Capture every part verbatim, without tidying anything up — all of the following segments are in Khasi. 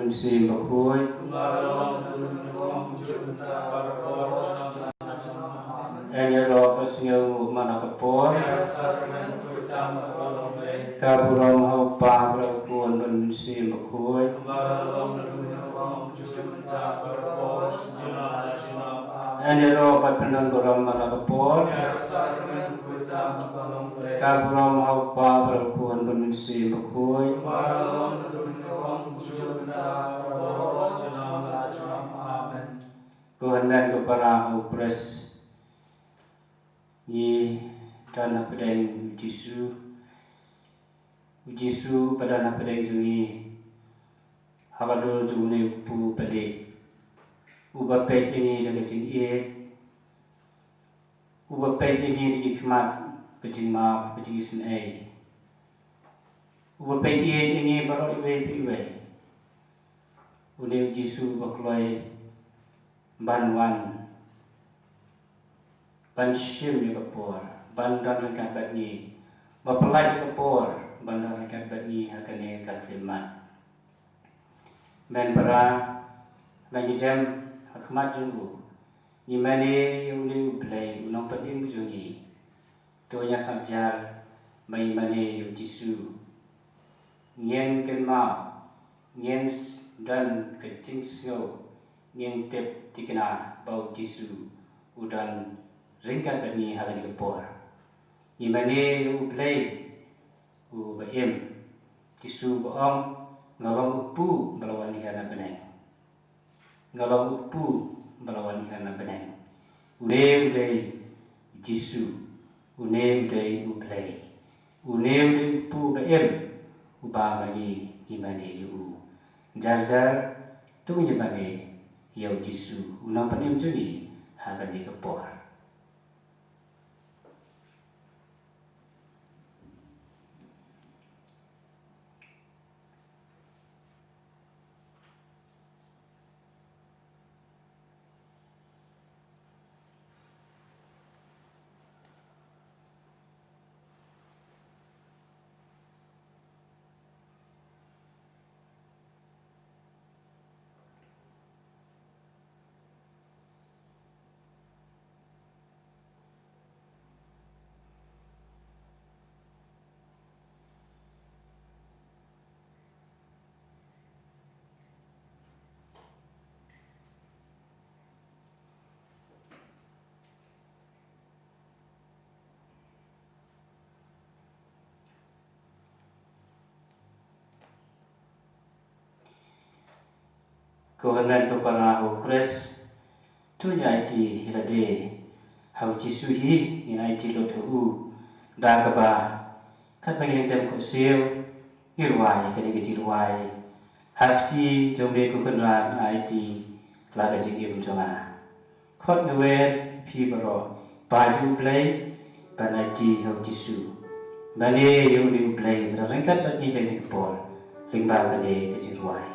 Mynsiem Bakhuid. Yn ïaroh bad sngewbha man la ka por. Ka burom ha u Kpa bad u Khun bad u Mynsiem Bakhuid. Yn ïaroh bad pyndon burom man la ka por. Ka burom ha u Kpa bad u Khun bad u Mynsiem Bakhuid. Ko hynmen ko para ha u Khrist, ngi don hapdeng u Jisu. U Jisu ba don hapdeng jong ngi ha ka dur jong une u kpu ba lieh, uba peit ïa ngi da ka jingïeit, uba peit ïa ngi da ki khmat ka jingmap, ka jingisynei, uba peit ïeit ïa ngi baroh iwei pa iwei. Une u Jisu ba kloi ban wan, ban shim ïa ka por, ban don ryngkat bad ngi, ba pyllait ïa ka por ban don ryngkat bad ngi ha kane ka khyllipmat. Men para, ba ngi dem ha khmat jong u, ngi mane ïa une u Blei u nongpynim jong ngi. To ngin ïa sngap jar ba ngi mane ïa u Jisu. Ngin kynmaw, ngin s-, don ka jingsngew, ngin tip thikna ba u Jisu u don ryngkat bad ngi ha kane ka por. Ngi mane ïa u Blei uba im. Jisu ba ong, nga long u kpu ba la wan hiar na bneng. Nga long u kpu ba la wan hiar na bneng. Une u dei u Jisu, une u dei u Blei, une u dei u kpu ba im, uba ma ngi ngi mane ïa u. Jar jar to ngin ïa mane ïa u Jisu u nongpynim jong ngi ha kane ka por. Ko hynmen ko para ha u Khrist, to ngin aiti ïa lade ha u Jisu hi, ngin aiti lut ha u da kaba katba ngin dem khohsiew, ngi rwai kane ka jingrwai. Ha kti jong me ko Kynrad nga aiti la ka jingim jong nga. Khot nga wer phi baroh, ba ïa u Blei ban aiti ha u Jisu. Mane ïa une u Blei ba don ryngkat bad ngi ha kane ka por lyngba kane ka jingrwai.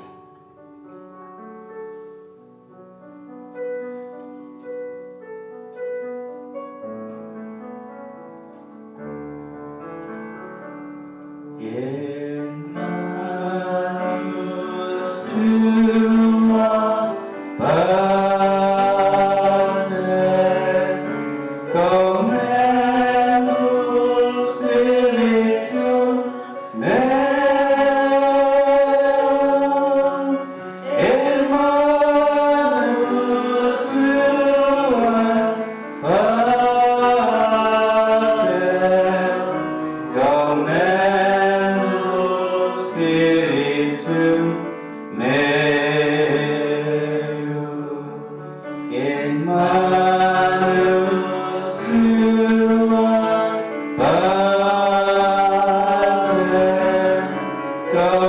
Hermanos tuas, Pater, Comenius Spiritu Meum. Hermanos tuas, Pater, Comenius Spiritu Meum. Hermanos tuas, Pater,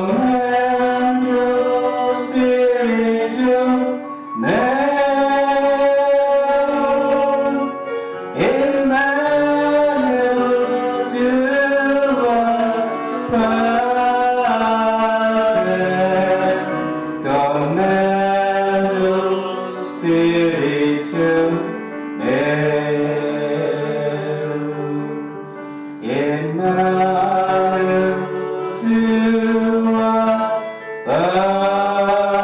Comenius Spiritu Meum. Hermanos tuas, Pater, Comenius Spiritu Meum. Hermanos tuas, Pater,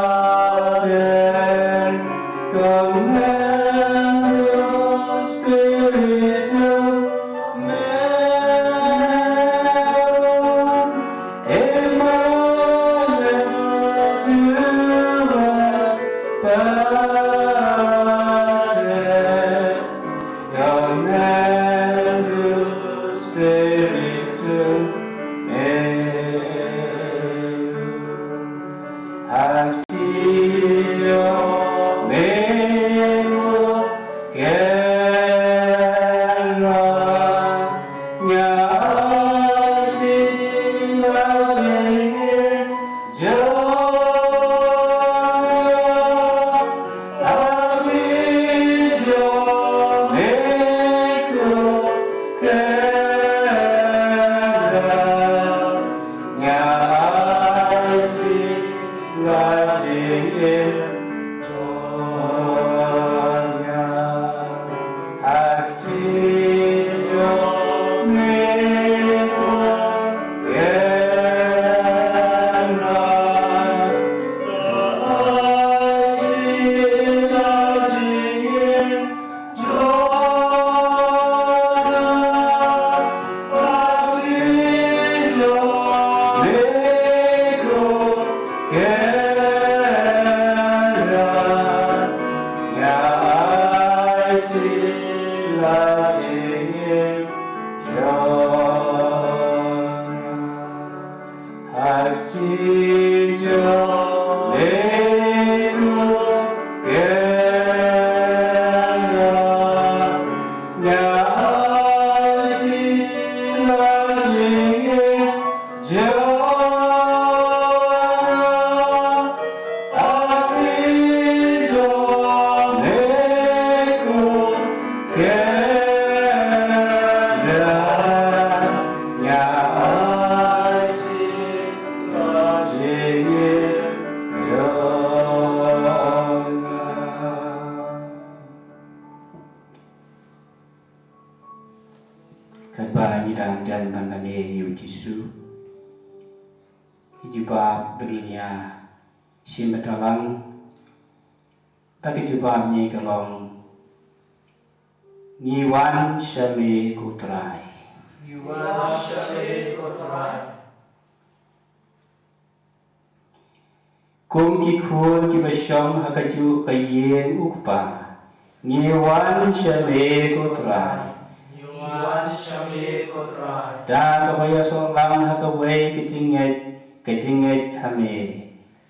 Katba ngi dang dem ban lane ïa u Jisu, ki jubab ba ngin ïa shim bynta lang, ba ki jubab ngi ka long, ngi wan sha me ko Trai. Ngi wan sha me ko Trai. Kum ki khun kiba shong ha kajuh ka ïing u Kpa, ngi wan sha me ko Trai. Ngi wan sha me ko Trai. Da kaba ïasoh lang ha kawei ka jingngeit, ka jingngeit ha me,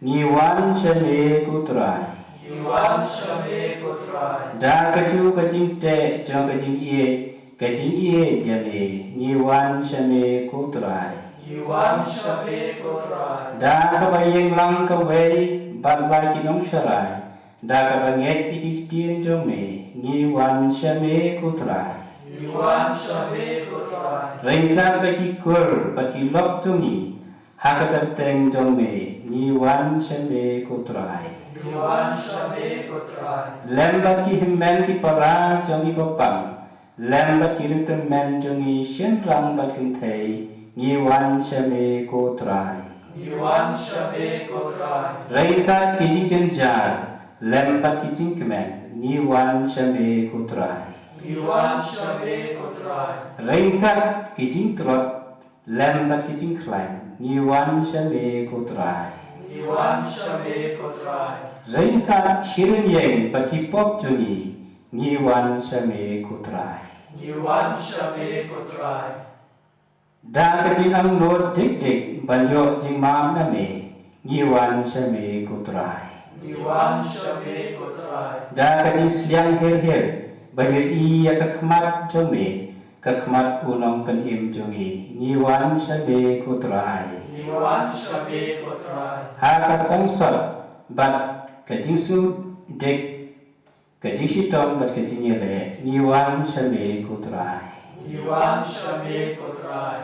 ngi wan sha me ko Trai. Ngi wan sha me ko Trai. Da kajuh ka jingteh jong ka jingïeit, ka jingïeit ïa me, ngi wan sha me ko Trai. Ngi wan sha me ko Trai. Da kaba ïeng lang kawei bad la ki nongsharai, da kaba ngeit ïa ki ktien jong me, ngi wan sha me ko Trai. Ngi wan sha me ko Trai. Ryngkat bad ki kur bad ki lok jong ngi ha ka kyrteng jong me, ngi wan sha me ko Trai. Ngi wan sha me ko Trai. Lem bad ki hynmen ki para jong ngi ba pang, lem bad ki riewtymmen jong ngi shynrang bad kynthei, ngi wan sha me ko Trai. Ngi wan sha me ko Trai. Ryngkat ki jingjynjar lem bad ki jingkmen, ngi wan sha me ko Trai. Ngi wan sha me ko Trai. Ryngkat ki jingtlot lem bad ki jingkhlaiñ, ngi wan sha me ko Trai. Ngi wan sha me ko Trai. Ryngkat shi rynïeng bad ki pop jong ngi, ngi wan sha me ko Trai. Ngi wan sha me ko Trai. Da ka jingangnud dik dik ban ïoh jingmap na me, ngi wan sha me ko Trai. Ngi wan sha me ko Trai. Da ka jingsliang hir hir ban ïohi ïa ka khmat jong me, ka khmat u Nongpynim jong ngi, ngi wan sha me ko Trai. Ngi wan sha me ko Trai. Ha ka sangsot bad ka jingsngewdikdik, ka jingshitom bad ka jingïaleh, ngi wan sha me ko Trai. Ngi wan sha me ko Trai.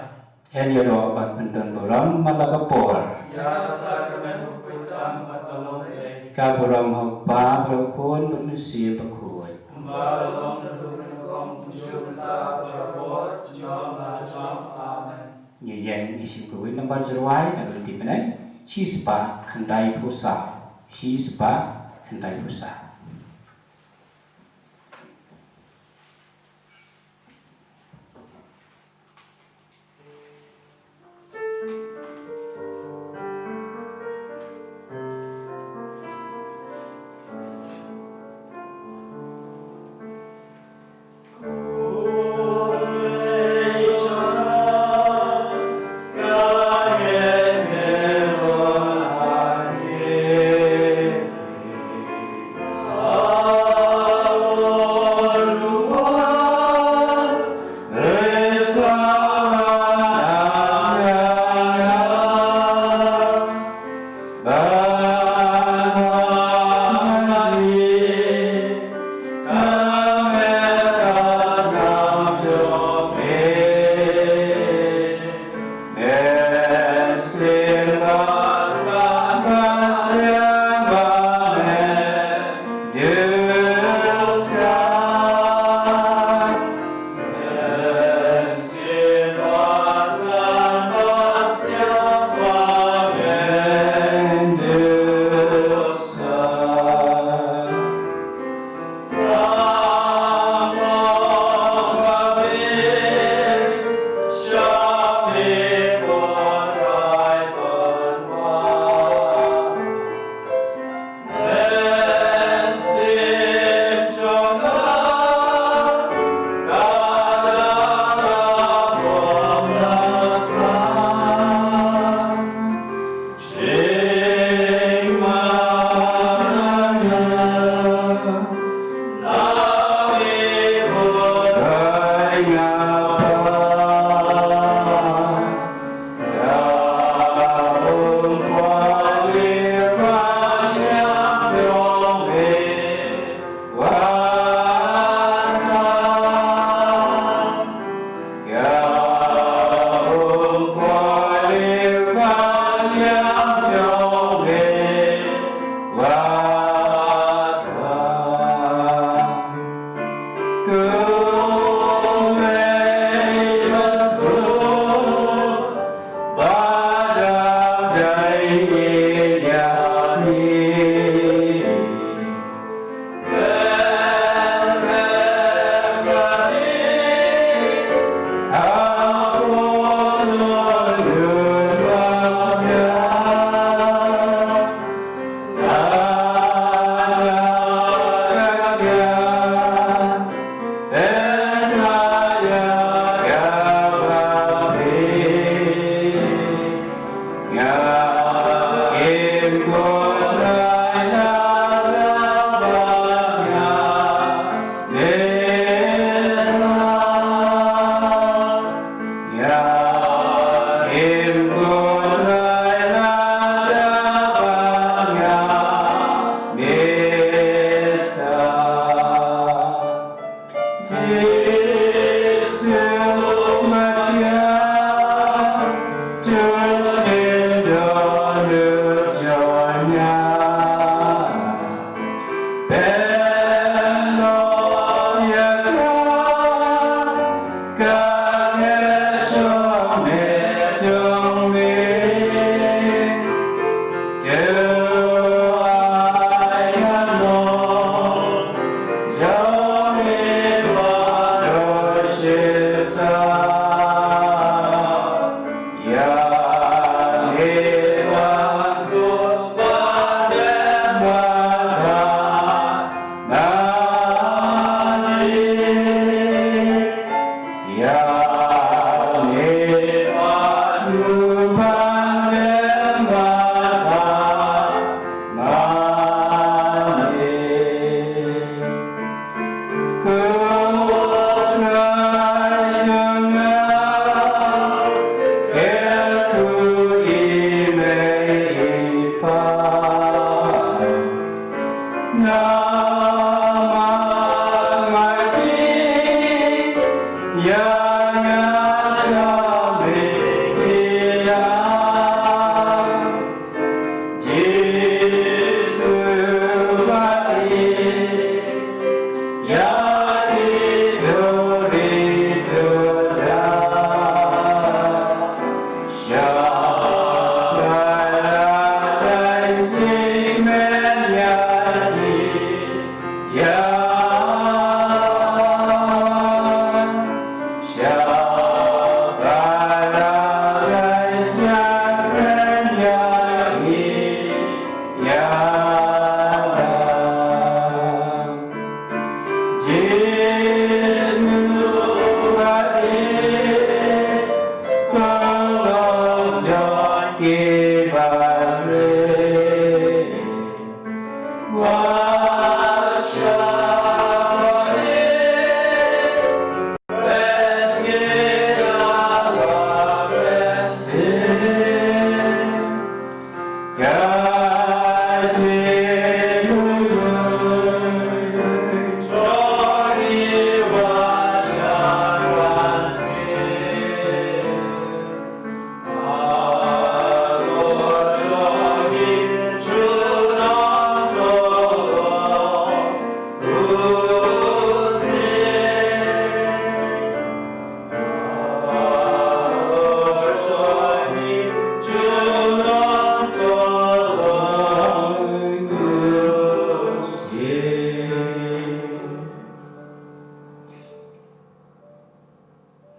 Yn ïaroh ban pyndon burom man la ka por. Ïa ka sakramen u khuid tam bad ka long kaei. Ka burom ha u Kpa bad u Khun bad u Mynsiem Bakhuid. Kumba ka long naduh mynnyngkong, kumjuh mynta, barabor, junom la junom. Amen. Ngi ïeng ngi shim kawei nambar jyrwai na ka lynti bneng, shispah khyndaiphew saw. Shispah khyndaiphew saw.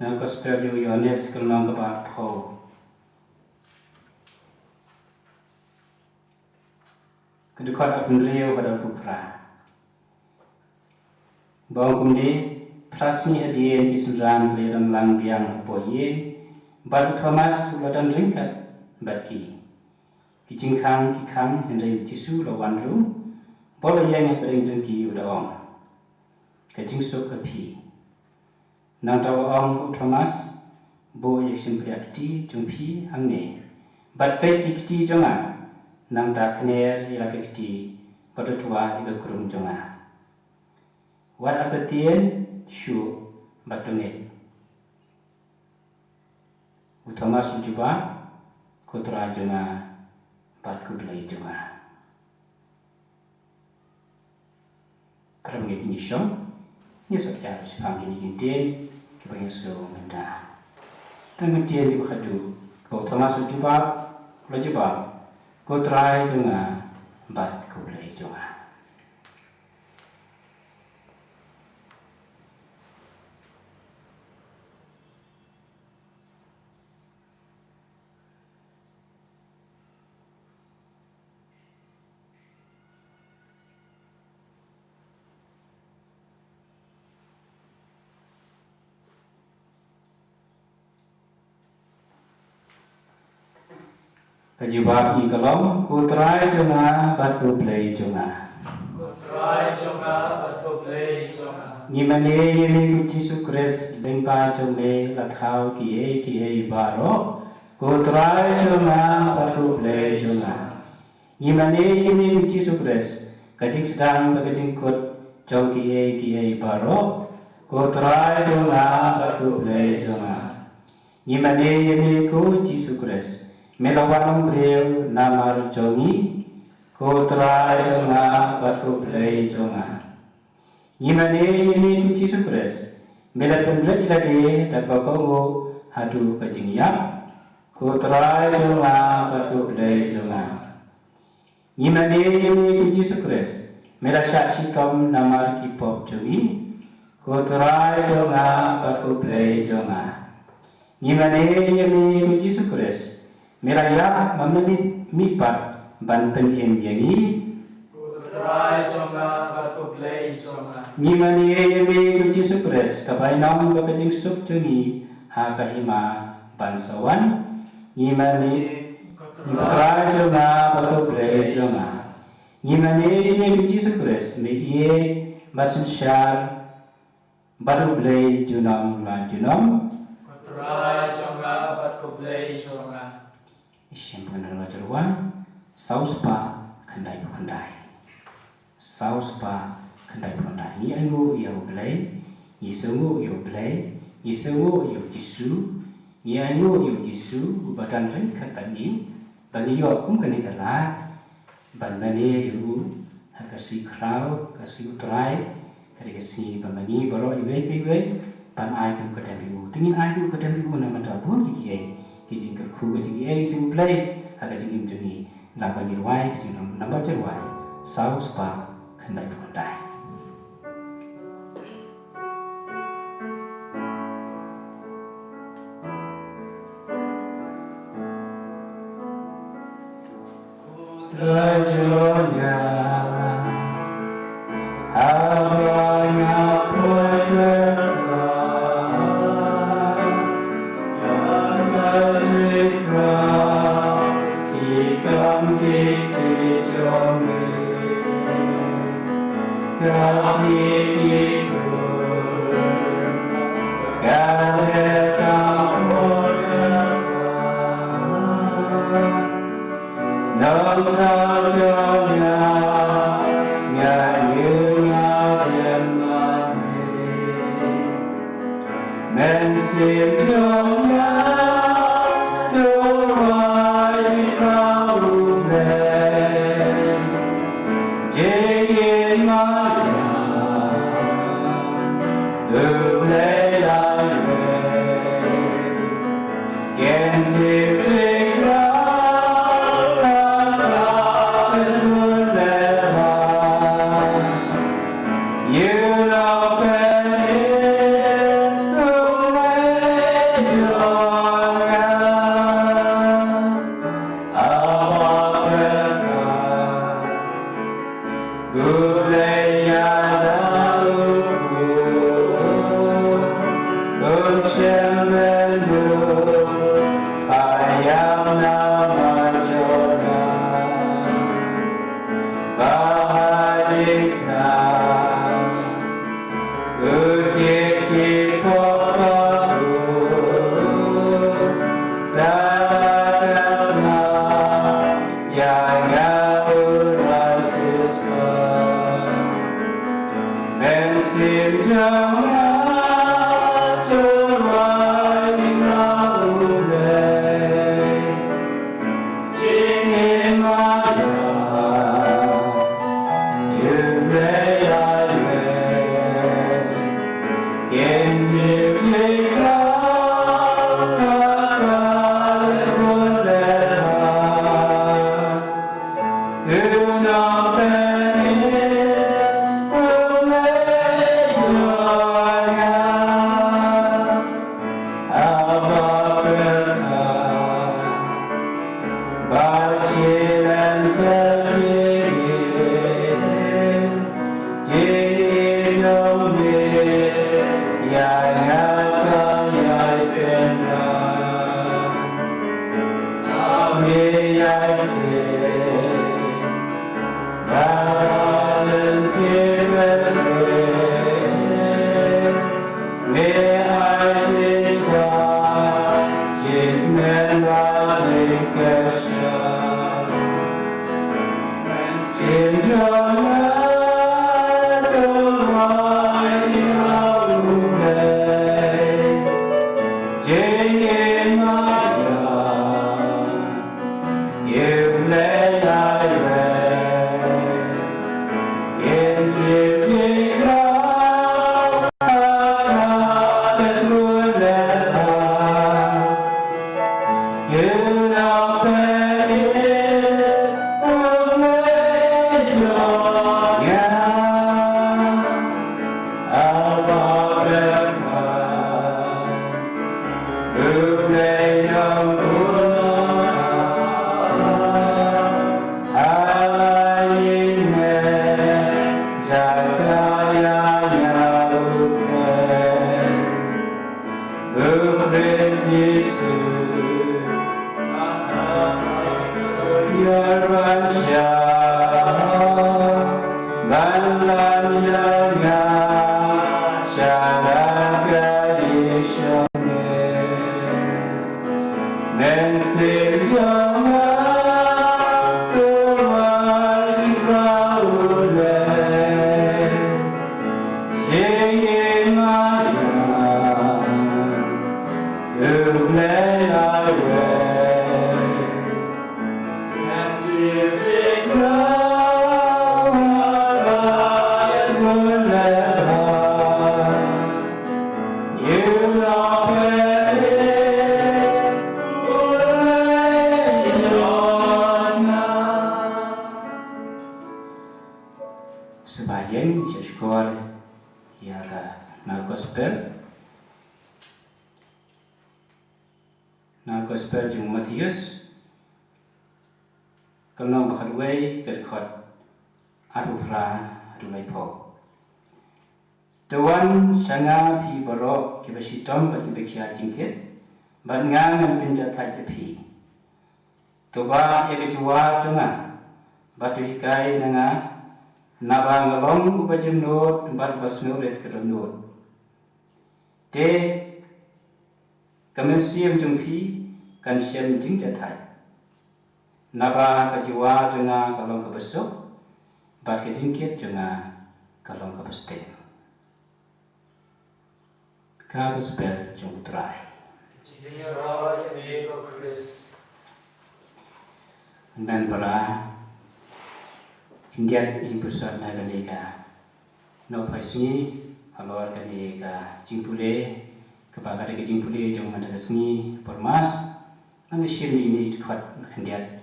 Na Gospel jong u Ïoannis ka lynnong kaba arphew. Ka dkhot arphew hynriew bad arphew phra. Ba ong kumne, phra sngi hadien ki synran ki la ïadon lang biang hapoh ïing, bad u Thomas u la don ryngkat bad ki. Ki jingkhang ki khang, hynrei u Jisu u la wan ruh, bad u la ïeng hapdeng jong ki, u da ong, ka jingsuk ha phi. Nangta u ong ha u Thomas, buh ïa ki shympriahkti jong phi hangne, bad peit ïa ki kti jong nga, nangta kner ïa la ka kti, bad to twa ïa ka krung jong nga. Wat artatien, shuh, bad to ngeit. U Thomas u jubab, ko Trai jong nga, bad ko Blei jong nga. Para bangeit, ngin ïa shong, ngin ïa sop jar shaphang kine ki ktien kiba ngi ïohsngew mynta. Tang ki ktien kiba khadduh, ba u Thomas u jubab, u la jubab, ko Trai jong nga, bad ko Blei jong nga. Ka jubab ngi ka long, ko Trai jong nga, bad ko Blei jong nga. Ko Trai jong nga, bad ko Blei jong nga. Ngi mane ïa me ko Jisu Khrist, lyngba jong me la thaw kiei kiei baroh. Ko Trai jong nga bad ko Blei jong nga. Ngi mane ïa me ko Jisu Khrist, ka jingsdang bad ka jingkut jong kiei kiei baroh. Ko Trai jong nga bad ko Blei jong nga. Ngi mane ïa me ko Jisu Khrist, me la wan long briew namar jong ngi. Ko Trai jong nga bad ko Blei jong nga. Ngi mane ïa me ko Jisu Khrist, me la pynrit ïa lade da kaba kohnguh haduh ka jingïap. Ko Trai jong nga bad ko Blei jong nga. Ngi mane ïa me ko Jisu Khrist, me la shah shitom namar ki pop jong ngi. Ko Trai jong nga bad ko Blei jong nga. Ngi mane ïa me ko Jisu Khrist, me la ïap ma me mih, mih pat ban pynim ïa ngi. Ko Trai jong nga bad ko Blei jong nga. Ngi mane ïa me ko Jisu Khrist, ka bainong bad ka jingsuk jong ngi ha ka hima ban sa wan. Ngi mane ko Trai jong nga bad ko Blei jong nga. Ngi mane ïa me ko Jisu Khrist, me ïeit bad synshar bad U Blei junom la junom. Ko Trai jong nga bad ko Blei jong nga. Shem Pynban Rwa Jyrwa, saw spah khyndai phew khyndai. Saw spah khyndai phew khyndai. Ngi ainguh ïa U Blei, ngi sngewnguh ïa U Blei, ngi sngewnguh ïa U Jisu, ngi ainguh ïa U Jisu, uba don ryngkat bad ngi, ba ngi ïoh kum kane ka lad ban mane ïa u ha ka sngi khraw, ka sngi U Trai, ka dei ka sngi ba ma ngi baroh iwei pa iwei ban ai ïa u ka dem ïa u. Te ngin ai ïa u ka dem ïa u na ka bynta bun ki kiei, ki jingkyrkhu, ki jingaiei jong U Blei ha ka jingim jong ngi. Naba ngi rwai ka jingrwai, naba ngi rwai saw spah khyndai phew khyndai. Trai jong nga, haba nga poi lypa, ïa nga jingkyrkhu, ki kam ki jingeh jong me, ka sngi ki kur, ka leh ka por ka tang. Nongthaw jong nga, nga ïoh nga ïeng ma me. Mynsiem jong nga, to rwai ïa U Blei. Jingim ma nga, U Blei la ïeit. U Blei ïa la u kur, un shem lyngngoh ha ïing namar jong nga. Ba ha ïing nga u kit ki pop baroh, da ka snam ïa nga u Jisu. Mynsiem jong nga, to rwai ïa U Blei. Jingim ma nga, U Blei la ïeit. Kin ju jingkyrkhu, ka ka leh sun leh bha. Sngewbha ïa ka shkor ïa ka na gospel. Na gospel jong Mathaios, ka lynnong ba khatwei, ka dkhot arphew phra haduh laiphew. To wan sha nga phi baroh kiba shitom bad kiba khia jingkit, bad nga ngan pynjahthait ïa phi. To bah ïa ka jwar jong nga, bad to hikai na nga, naba nga long uba jemnud bad uba sngewrit ka dohnud. Te ka mynsiem jong phi kan shem jingjahthait. Naba ka jwar jong nga ka long kaba suk, bad ka jingkit jong nga ka long kaba steng. Ka gospel jong U Trai. Jingïaroh ïa me ko Khrist. Ngan para khyndiat ïa jingpyrsad na kane ka nohphai sngi halor kane ka jingpule, kaba ka dei ka jingpule jong mynta ka sngi por Mass. Ngan shim ïa ine i dkhot khyndiat,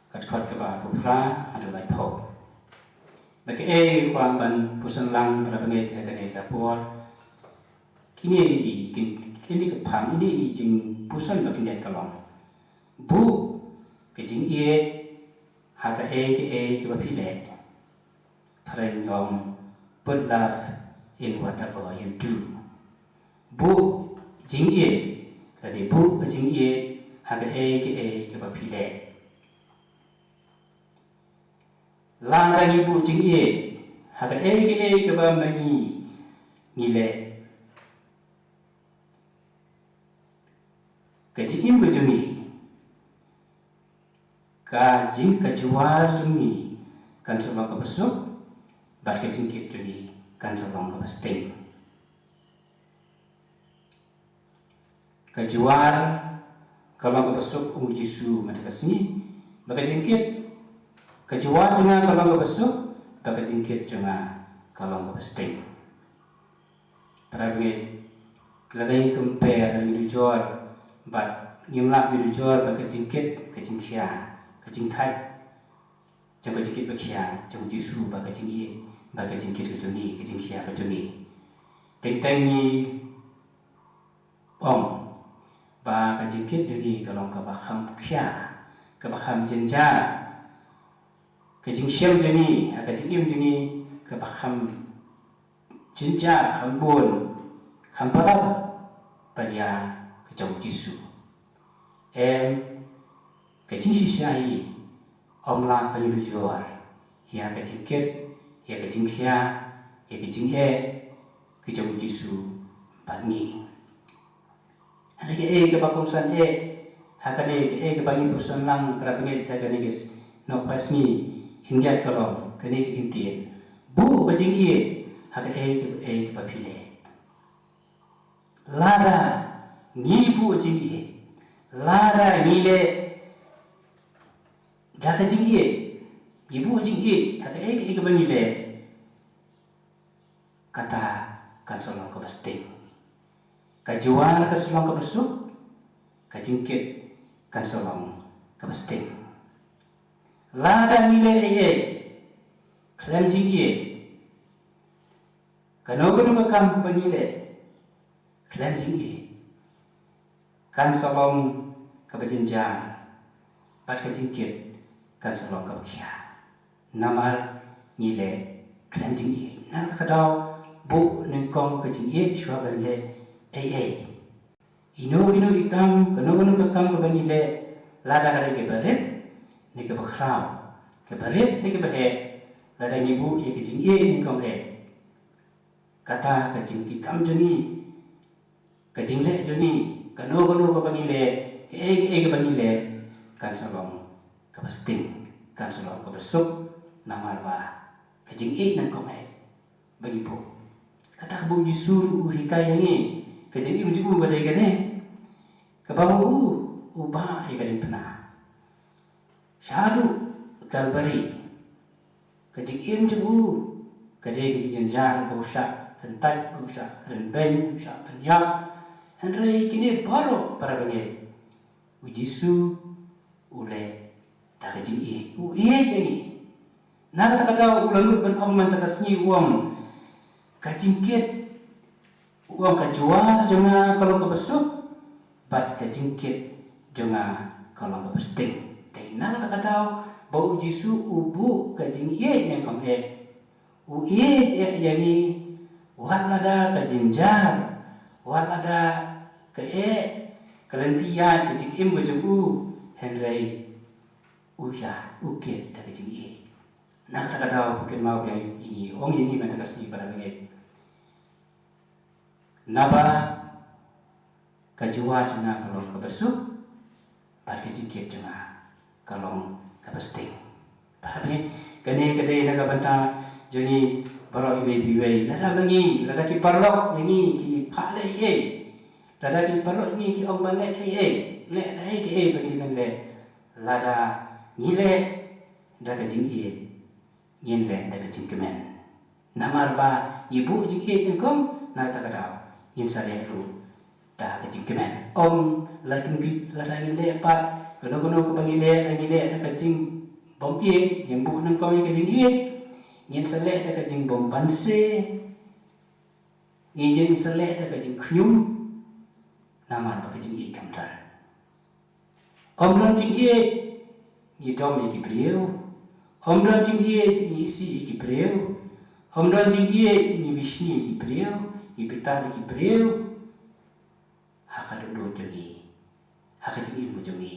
ka dkhot kaba arphew phra haduh laiphew. Ba kaei kwah ban pyrshang lang para bangeit ha kane ka por. Kine i kin, kine ka phang, ine i jingpyrshang ba khyndiat ka long: Buh ka jingïeit ha kaei kaei kaba phi leh. Phareng ong, put love in whatever you do. Buh jingïeit, lane buh ka jingïeit ha kaei kaei kaba phi leh. Lada ngi buh jingïeit ha kaei kaei kaba ma ngi ngi leh, ka jingim ka jong ngi, ka jing, ka jwar jong ngi kan sa long kaba suk, bad ka jingkit jong ngi kan sa long kaba steng. Ka jwar ka long kaba suk, ong u Jisu mynta ka sngi, bad ka jingkit, ka jwar jong nga ka long kaba suk, bad ka jingkit jong nga ka long kaba steng. Para bangeit, lada ngi compare, lada ngi dujor, bad ngim lah ngi dujor bad ka jingkit, ka jingkhia, ka jingthait jong ka jingkit ba khia jong u Jisu bad ka jingïeit, bad ka jingkit ka jong ngi, ka jingkhia ka jong ngi. Teng teng ngi ong ba ka jingkit jong ngi ka long kaba kham khia, kaba kham jynjar. Ka jingshem jong ngi, ha ka jingim jong ngi, kaba kham jynjar, kham bun, kham palat ban ïa ka jong u Jisu. Em, ka jingshisha hi, ym lah ban ïa dujor ïa ka jingkit, ïa ka jingkhia, ïa ka jingeh ka jong u Jisu bad ngi. Ane ka ei kaba kongsan eh ha kane ka ei kaba ngi pyrshang lang para bangeit ha kane ka s- nokphai sngi khyndiat ka long kane ka kyntien. Buh ka jingïeit ha ka ei kaba ei kaba phi leh. Lada ngi buh jingïeit, lada ngi leh da ka jingïeit, ngi buh jingïeit ha ka ei ka ei kaba ngi leh, kata kan sa long kaba sting. Ka jwar kan sa long kaba suk, ka jingkit kan sa long kaba sting. Lada ngi leh ei ei khlem jingïeit, kano kano ka kam ba ngi leh khlem jingïeit, kan sa long kaba jynjar, bad ka jingkit kan sa long kaba khia. Namar ngi leh khlem jingïeit. Na kata ka daw, buh nyngkong ka jingïeit shuwa ban leh ei ei. Ino ino i kam, kano kano ka kam kaba ngi leh, lada ka dei kaba rit ne kaba khraw, kaba rit ne kaba heh, lada ngi buh ïa ka jingïeit nyngkong eh, kata ka jingkit kam jong ngi, ka jingleh jong ngi, kano kano kaba ngi leh, kaei kaei kaba ngi leh, kan sa long kaba sting, kan sa long kaba suk, namar ba ka jingïeit nyngkong eh ba ngi buh. Kata kaba u Jisu u hikai ïa ngi, ka jingim jong u ka dei kane, kaba u u bah ïa ka diengphna shaduh Kalbari. Ka jingim jong u ka dei ka jingjynjar, ba u shah kyntait, ba u shah kren beiñ, ba u shah pynïap. Hynrei kine baroh para bangeit, u Jisu u leh da ka jingïeit, u ïeit ïa ngi. Na kata ka daw u la nud ban ong mynta ka sngi, u ong ka jingkit, u ong ka jwar jong nga ka long kaba suk, bad ka jingkit jong nga ka long kaba sting. Te na kata ka daw ba u Jisu u buh ka jingïeit nyngkong eh, u ïeit ïa ngi, wat lada ka jynjar, wat lada ka eh ka lynti ïaid ka jingim ka jong u, hynrei u ïaid, u kit da ka jingïeit. Na kata ka daw phi kynmaw ïa ngi, ong ïa ngi mynta ka sngi para bangeit, naba ka jwar jong nga ka long kaba suk, bad ka jingkit jong nga ka long kaba sting. Para bangeit, kane ka dei na ka bynta jong ngi baroh iwei pa iwei. Lada ba ngi, lada ki paralok ïa ngi ki phah leh ei ei, lada ki paralok ïa ngi ki ong ban leh ei ei, leh da ei kaei ba ngi dei ban leh, lada ngi leh da ka jingïeit, ngin leh da ka jingkmen. Namar ba ngi buh jingïeit nyngkong, na kata ka daw ngin sa leh ruh da ka jingkmen. Ym la kim ki, lada ngin leh pat kano kano kaba ngi leh, ngi leh da ka jingbym ïeit, ngin buh nyngkong ïa ka jingïeit, ngin sa leh da ka jingbym banse, ngin jin sa leh da ka jingkhñium, namar ba ka jingïeit kam don. Ym don jingïeit ngi dom ïa ki briew. Ym don jingïeit ngi isih ïa ki briew. Ym don jingïeit ngi bishni ïa ki briew, ngi bitar ïa ki briew. Ha ka dohnud jong ngi, ha ka jingim ka jong ngi,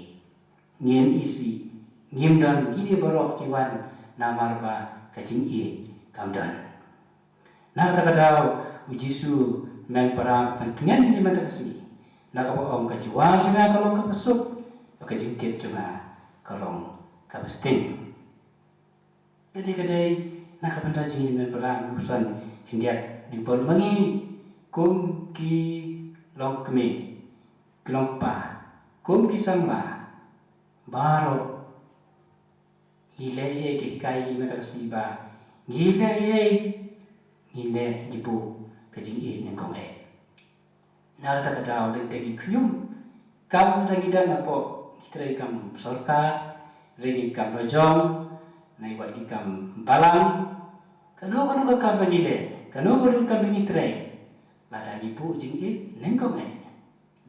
ngin isih, ngim don, kine baroh ki wan namar ba ka jingïeit kam don. Na kata ka daw u Jisu, men para, u pyntngen ïa ngi mynta ka sngi, na kaba ong ka jwar jong nga ka long kaba suk, bad ka jingkit jong nga ka long kaba sting. Kane ka dei na ka bynta jong ngi men para, ngi pyrshang khyndiat, ngi bun ma ngi kum ki longkmie, ki longkpa, kum ki samla baroh. Ngi leh ei ei, ka hikai ïa ngi mynta ka sngi ba ngi leh ei ei, ngi leh, ngi buh ka jingïeit nyngkong eh. Na kata ka daw lada ngi khñium, kam lada ngi don hapoh, ngi trei kam sorkar, lada ngi kam lajong, ne wat ngi kam balang, kano kano ka kam ba ngi leh, kano kano ka kam ba ngi trei, lada ngi buh jingïeit nyngkong eh.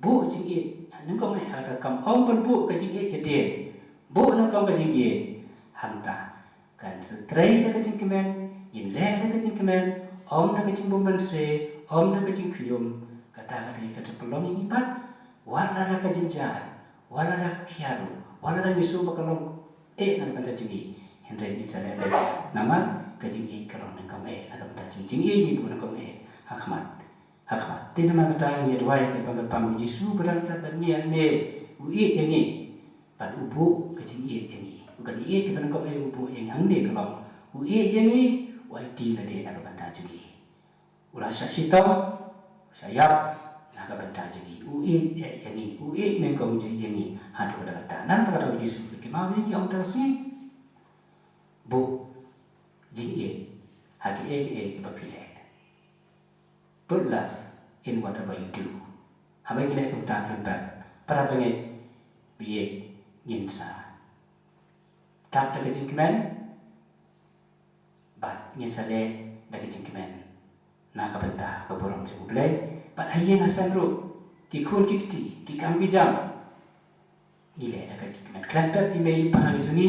Buh jingïeit nyngkong eh, hangta kam ong ban buh ka jingïeit hadien. Buh nyngkong ka jingïeit. Hangta kan sa trei da ka jingkmen, ngin leh da ka jingkmen, ym da ka jingbymbanse, ym da ka jingkhñium. Kata ka dei ka jingpynlong ïa ngi pat. Wat lada ka jynjar, wat lada ka khia ruh, wat lada ngi sngew ba ka long eh na ka bynta jong ngi, hynrei ngin sa leh beit namar ka jingïeit ka long nyngkong eh, na ka bynta jong ngi, jingïeit ngi buh nyngkong eh ha khmat Ha khmat. Te namar kata ngi duwai ïa ka pang ka pang u Jisu ba dang kata ban ngi hangne u ïeit ïa ngi. Bad u buh ka jingïeit ïa ngi. U kan ïeit ka ban kong ïa u buh ïa ngi hangne ka long. U ïeit ïa ngi, u aiti lade na ka bynta jong ngi. U la shah shitom, u shah ïap na ka bynta jong ngi. U ïeit ïa ngi, u ïeit nyngkong ïa ngi. Haduh katta katta. Nangta kata u Jisu u kynmaw ïa ngi ong tang shi. Buh jingïeit ha kiei kiei kiba phi leh. Put love in whatever you do. Haba ngi leh kumta khlem pep, para bangeit, ba ïeit, ngin sa dap da ka jingkmen, bad ngin sa leh da ka jingkmen na ka bynta ka burom jong U Blei, bad ha ïing ha sem ruh, ki khun ki kti, ki kam ki jam, ngi leh da ka jingkmen. Khlem pep i mei i pa jong ngi,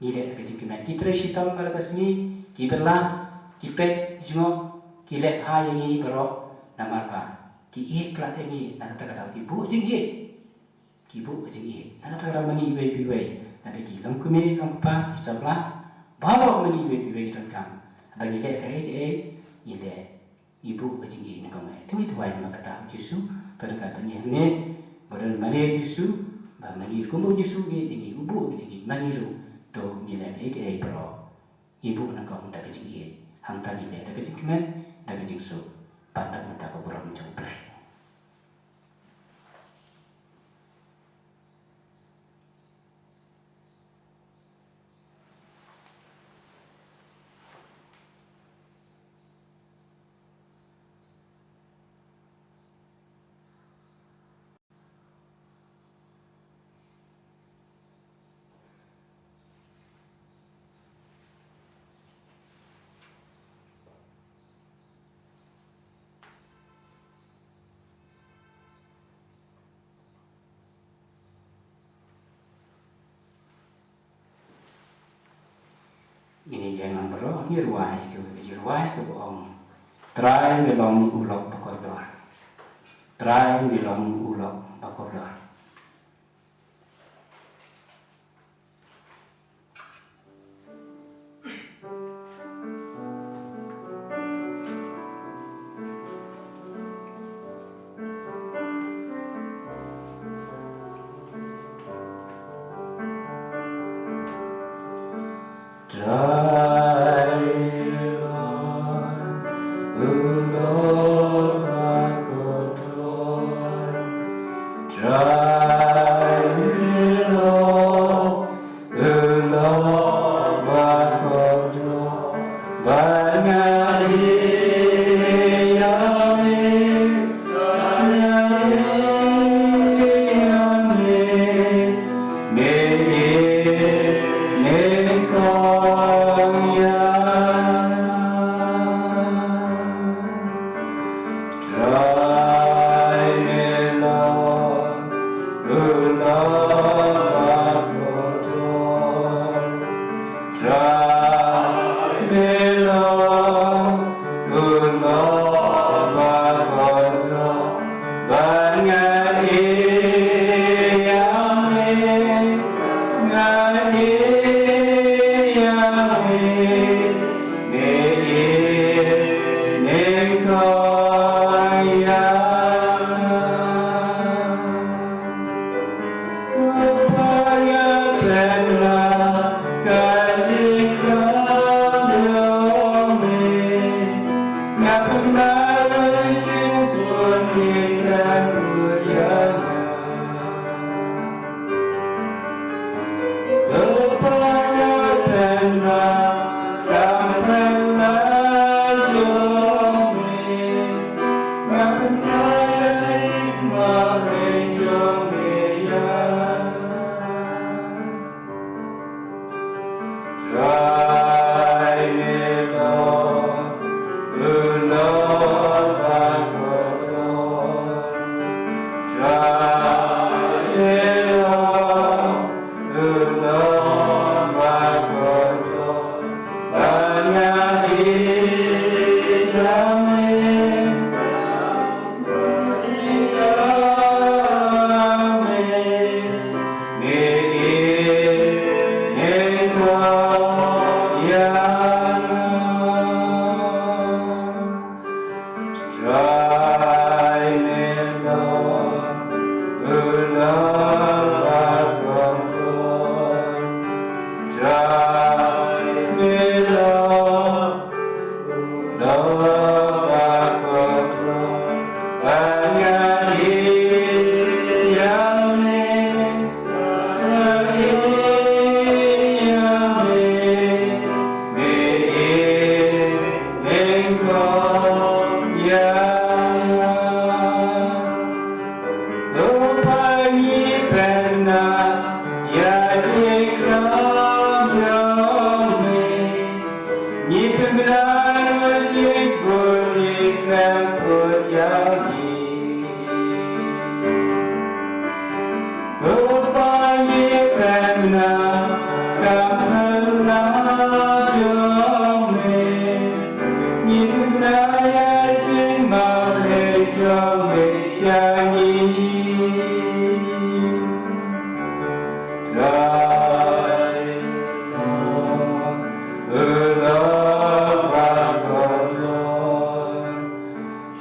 ngi leh da ka jingkmen. Ki trei shitom ba la ka sngi, ki bylla, ki peit jngoh, ki leh bha ïa ngi baroh, namar ba ki ïeit palat ïa ngi, na kata ka daw ki buh jingïeit. Ki buh ka jingïeit. Na kata ka daw ma ngi iwei pa iwei, lada ki long kmie, long kpa, ki samla, baroh ma ngi iwei pa iwei ki donkam. Haba ngi leh kaei kaei, ngi leh ngi buh ka jingïeit nyngkong eh. Te ngi duwai namar kata u Jisu, ba dang ka ba ngi hangne, ba don mane u Jisu, ba ma ngi kum u Jisu u ïeit ïa ngi, u buh ka jingïeit, ma ngi ruh, to ngi leh kaei kaei baroh, ngi buh nyngkong da ka jingïeit, hangta ngi leh da ka jingkmen, da ka jingsuk, bad na ka bynta ka burom jong U Blei. Ngin ïeng lang baroh, ngin rwai ka, ka jingrwai kaba ong, Trai me long u lok ba kordor. Trai me long u lok ba kordor. Trai me long u lok ba kordor. Trai me long u lok ba kordor. Ba nga ïeit ïa me, ba nga ïeit ïa me. Me ïeit nyngkong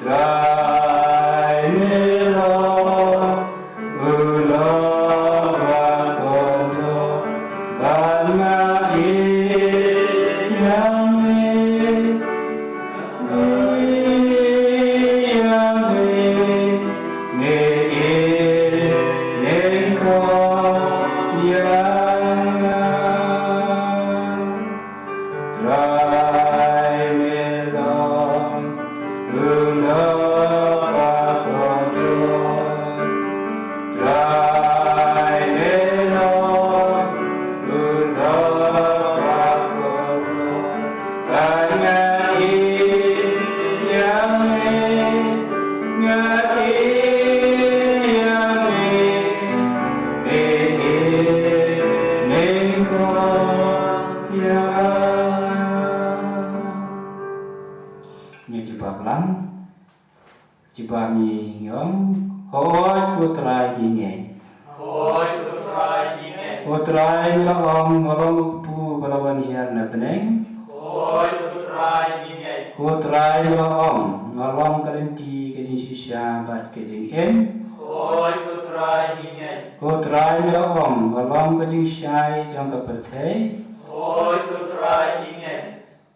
Trai me long u lok ba kordor, ba nga ïa me, ïa me, me ïa me kordor. Trai me long u lok ba kordor. Trai me long u lok ba kordor. Ba nga ïa me, nga ïa me, me ïa me kordor. Ïa. Ngi jubab lang. Jubab ngi ong, hooid ko Trai ngi ngeit. Hooid ko Trai ngi ngeit. Ko Trai me la ong, nga long u kpu ba la wan hiar na bneng. Hooid ko Trai ngi ngeit. Ko Trai me la ong, nga long ka lynti, ka jingshisha bad ka jingim. Hooid ko Trai ngi ngeit. Ko Trai me la ong, nga long ka jingshai jong ka pyrthei. Hooid ko Trai ngi ngeit.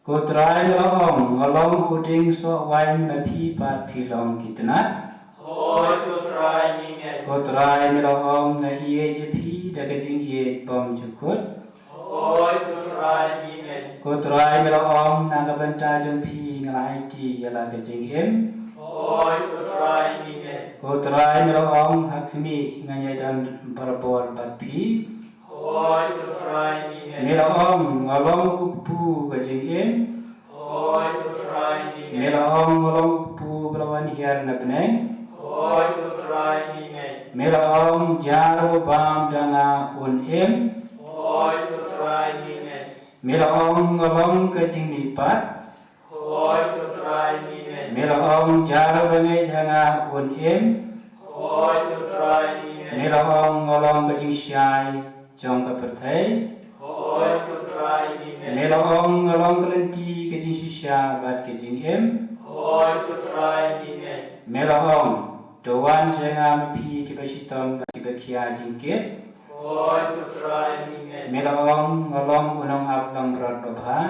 Ko Trai me la ong, nga long u dieng soh waiñ, ma phi pat phi long ki tnat. Hooid ko Trai ngi ngeit. Ko Trai me la ong, nga ïeit ïa phi da ka jingïeit bymjukut. Hooid ko Trai ngi ngeit. Ko Trai me la ong, na ka bynta jong phi nga la aiti ïa la ka jingim. Hooid ko Trai ngi ngeit. Ko Trai me la ong, ha khmih ngan ïadon barabor bad phi. Hooid ko Trai ngi ngeit. Me la ong, nga long u kpu ka jingim. Hooid ko Trai ngi ngeit. Me la ong, nga long u kpu ba la wan hiar na bneng. Hooid ko Trai ngi ngeit. Me la ong, jar u bam da nga un im. Hooid ko Trai ngi ngeit. Me la ong, nga long ka jingmihpat. Hooid ko Trai ngi ngeit. Me la ong, jar uba ngeit ha nga un im. Hooid ko Trai ngi ngeit. Me la ong, nga long ka jingshai jong ka pyrthei. Hooid ko Trai ngi ngeit. Me la ong, nga long ka lynti, ka jingshisha bad ka jingim. Hooid ko Trai ngi ngeit. Me la ong, to wan sha nga ma phi kiba shitom bad kiba khia jingkit. Hooid ko Trai ngi ngeit. Me la ong, nga long u nongap langbrot babha.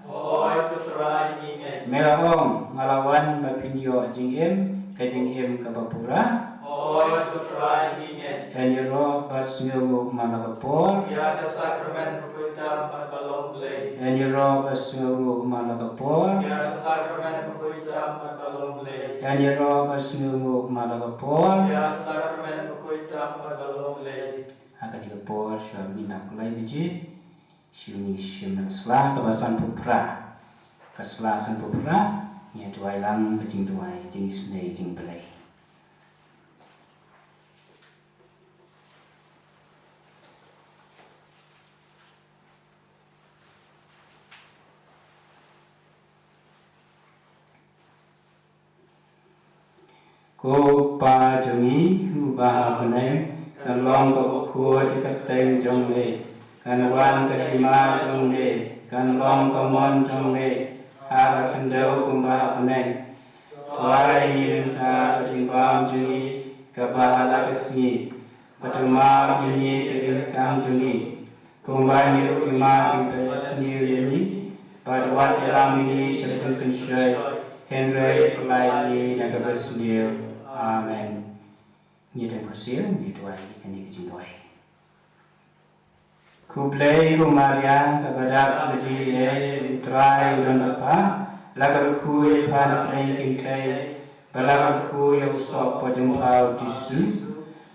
Hooid ko Trai ngi ngeit. Me la ong, nga la wan ba phin ïoh jingim, ka jingim kaba pura. Hooid ko Trai ngi ngeit. Yn ïaroh bad sngewnguh man la ka por. Ïa ka sakramen bakhuid tam bad ba long Blei. Yn ïaroh bad sngewnguh man la ka por. Ïa ka sakramen bakhuid tam bad ba long Blei. Yn ïaroh bad sngewnguh man la ka por. Ïa ka sakramen bakhuid tam bad ba long Blei. Ha kane ka por, shuwa ba ngin nang khlaiñ baje, shu ngin shim na ka sla kaba sanphew phra. Ka sla sanphew phra, ngin duwai lang ka jingduwai, jingisynei jingblei. Ko Pa jong ngi uba ha bneng, kan long ka bakhuid ka kyrteng jong me, kan wan ka hima jong me, kan long ka mon jong me, ha ka khyndew kumba ha bneng. To ai ïa ngi mynta ka jingbam jong ngi kaba ha la ka sngi, bad to map ïa ngi ki jingkam jong ngi, kumba ngi ruh ngi map ïa kiba isniew ïa ngi, bad wat ïalam ïa ngi sha ka jingpynshoi, hynrei pynlait ïa ngi na kaba sniew. Amen. Ngi dang pyrshah, ngi duwai ïa kane ka jingduwai. Khublei ko Maria, kaba dap ka jingïeit, U Trai u don bad pha, la ka kyrkhu ïa pha na pdeng ki kynthei, bad la ka kyrkhu ïa u soh jong pha u Jisu.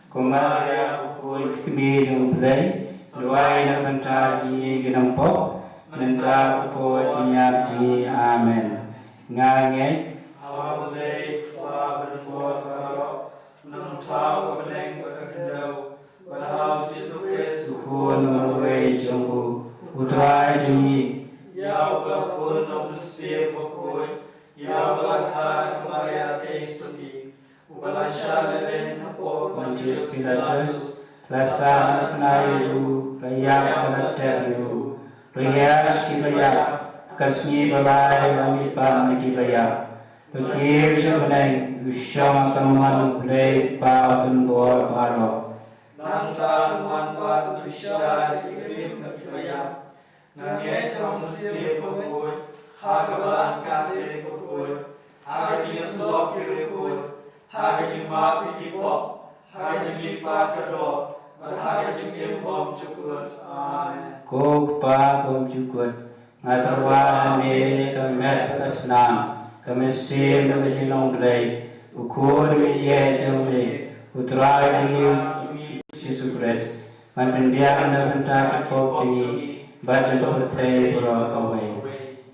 Ko Maria, u khuid kmie jong U Blei, duwai na ka bynta jong ngi ki nongpop, mynta bad ha ka por jingïap jong ngi. Amen. Nga ngeit ha U Blei, U Kpa badonbor baroh, U Nongthaw ka bneng bad ka khyndew, bad ha U Jisu Khrist, U Khun u marwei jong u, u Trai jong ngi. Ïa uba la bun da u Mynsiem Bakhuid, ïa uba la kha da ka Maria Theisotti, uba la shah lehleiñ hapoh Pontius Pilatus, la sah na ka bnai ïa u, la ïap bad la tep ïa u, la hiar sha ki baïap, ka sngi ba lai la mihpat na ki baïap, la kiew sha bneng, u shong ha ka mon U Blei Kpa uba don bor baroh. Nangta un wan pat ban pynshai ïa ki barim bad ki baïap. Nga ngeit ha u Mynsiem Bakhuid, ha ka Balang Katholik bakhuid, ha ka jingïasyllok ki riewkhuid, ha ka jingmap ïa ki pop, ha ka jingmihpat ka doh, bad ha ka jingim bymjukut. Amen. Ko Kpa bymjukut, nga tyrwa ha me ïa ka met bad ka snam, ka mynsiem bad ka jinglong Blei, u Khun baïeit jong me, u Trai jong ngi u Jisu Khrist, ban pynbiang na ka bynta ki pop jong ngi bad jong ka pyrthei baroh kawei.